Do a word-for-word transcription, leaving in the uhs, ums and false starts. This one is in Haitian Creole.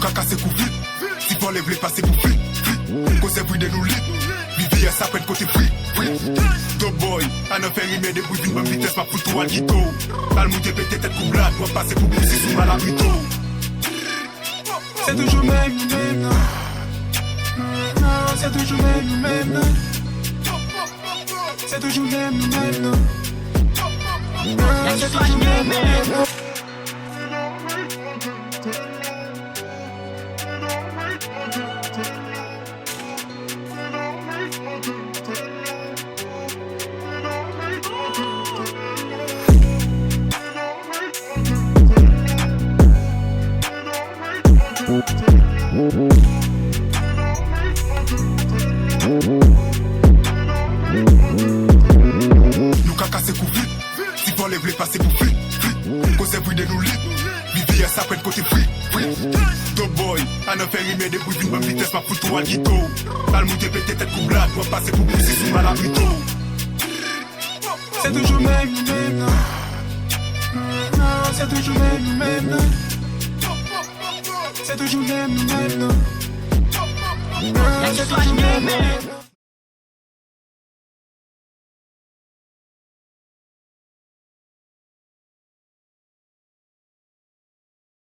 Ka kase kou vit. Ti vòlè vle pase pou flit, flit. Kozè vide nou lit. V V S apèn kote fri, fri. Dope boy, ann fè rimè de bri vin ban m vitès, m ap fout ou al gito. Al moute pete tèt kou blad, w ap pase pou bousi sou mal abrito. Se toujou menm nou menm nan. Non, se toujou menm nou menm nan. Se toujou menm nou menm nan. Non, se toujou menm nou menm nan. Nou ka kase kou vit. Ti vòlè vle pase pou flit, flit. Kozè vide nou lit. V V S apèn kote fri, fri. Dope boy, ann fè rimè de bri vin ban m vitès, m ap fout ou al gito. Al moute pete tèt kou blad, w ap pase pou bousi sou mal abrito. Se toujou menm nou menm nan. Non, se toujou menm nou menm nan. Se toujou menm nou menm nan. Non, se toujou menm nou menm nan.